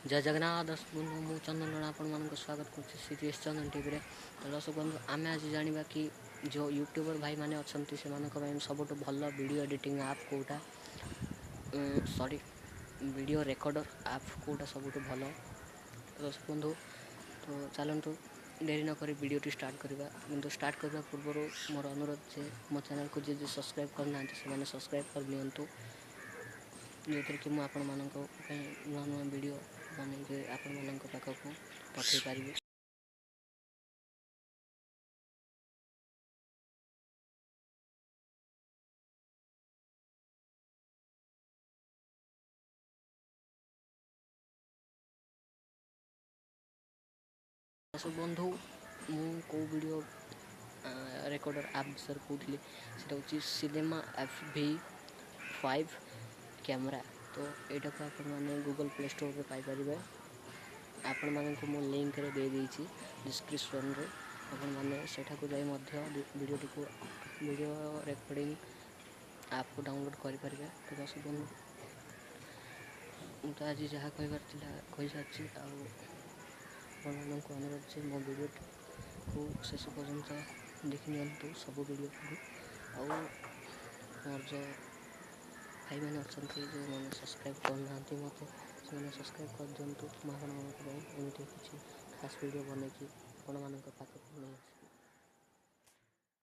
ଜୟ ଜଗନ୍ନାଥ ଦର୍ଶକ ବନ୍ଧୁ, ମୁଁ ଚନ୍ଦନ ରଣା ଆପଣମାନଙ୍କୁ ସ୍ୱାଗତ କରୁଛି ସିରିଏସ୍ ଚନ୍ଦନ ଟିଭିରେ। ତ ଦର୍ଶକ ବନ୍ଧୁ, ଆମେ ଆଜି ଜାଣିବା କି ଯେଉଁ ୟୁଟ୍ୟୁବର ଭାଇମାନେ ଅଛନ୍ତି ସେମାନଙ୍କ ପାଇଁ ସବୁଠୁ ଭଲ ଭିଡ଼ିଓ ଏଡ଼ିଟିଂ ଆପ୍ କେଉଁଟା, ସରି, ଭିଡ଼ିଓ ରେକର୍ଡ଼ର ଆପ୍ କେଉଁଟା ସବୁଠୁ ଭଲ। ଦର୍ଶକ ବନ୍ଧୁ, ତ ଚାଲନ୍ତୁ ଡେରି ନକରି ଭିଡ଼ିଓଟି ଷ୍ଟାର୍ଟ କରିବା। କିନ୍ତୁ ଷ୍ଟାର୍ଟ କରିବା ପୂର୍ବରୁ ମୋର ଅନୁରୋଧ ଯେ ମୋ ଚ୍ୟାନେଲକୁ ଯିଏ ଯିଏ ସବସ୍କ୍ରାଇବ୍ କରିନାହାନ୍ତି ସେମାନେ ସବସ୍କ୍ରାଇବ୍ କରିନିଅନ୍ତୁ, ଯେଉଁଥିରେ କି ମୁଁ ଆପଣମାନଙ୍କ ପାଇଁ ନୂଆ ନୂଆ ଭିଡ଼ିଓ ବନେଇକି ଆପଣମାନଙ୍କ ପାଖକୁ ପଠାଇ ପାରିବି। ଦର୍ଶକ ବନ୍ଧୁ, ମୁଁ କେଉଁ ଭିଡ଼ିଓ ରେକର୍ଡ଼ର ଆପ୍ ବିଷୟରେ କହୁଥିଲି, ସେଇଟା ହେଉଛି ସିନେମା ଏଫ୍ ଭି 5 କ୍ୟାମେରା। ତ ଏଇଟାକୁ ଆପଣମାନେ ଗୁଗଲ୍ ପ୍ଲେ ଷ୍ଟୋରରେ ପାଇପାରିବେ। ଆପଣମାନଙ୍କୁ ମୁଁ ଲିଙ୍କରେ ଦେଇଦେଇଛି ଡିସ୍କ୍ରିପ୍ସନ୍ରେ, ଆପଣମାନେ ସେଠାକୁ ଯାଇ ମଧ୍ୟ ଭିଡ଼ିଓଟିକୁ ଭିଡ଼ିଓ ରେକର୍ଡ଼ିଂ ଆପ୍କୁ ଡାଉନଲୋଡ଼୍ କରିପାରିବେ। ତ ଦର୍ଶକ ବନ୍ଧୁ, ମୁଁ ତ ଆଜି ଯାହା କହିବାର ଥିଲା କହିସାରିଛି, ଆଉ ଆପଣମାନଙ୍କୁ ଅନୁରୋଧ ଯେ ମୋ ଭିଡ଼ିଓଟିକୁ ଶେଷ ପର୍ଯ୍ୟନ୍ତ ଦେଖିନିଅନ୍ତୁ, ସବୁ ଭିଡ଼ିଓକୁ। ଆଉ ମୋର ଯେଉଁ ଭାଇମାନେ ଅଛନ୍ତି, ଯେଉଁମାନେ ସବସ୍କ୍ରାଇବ୍ କରୁନାହାନ୍ତି ମୋତେ, ସେମାନେ ସବସ୍କ୍ରାଇବ୍ କରିଦିଅନ୍ତୁ। ମୁଁ ଆପଣମାନଙ୍କ ପାଇଁ ଏମିତି କିଛି ଖାସ୍ ଭିଡ଼ିଓ ବନେଇକି ଆପଣମାନଙ୍କ ପାଖକୁ ନେଇ ଆସିବି।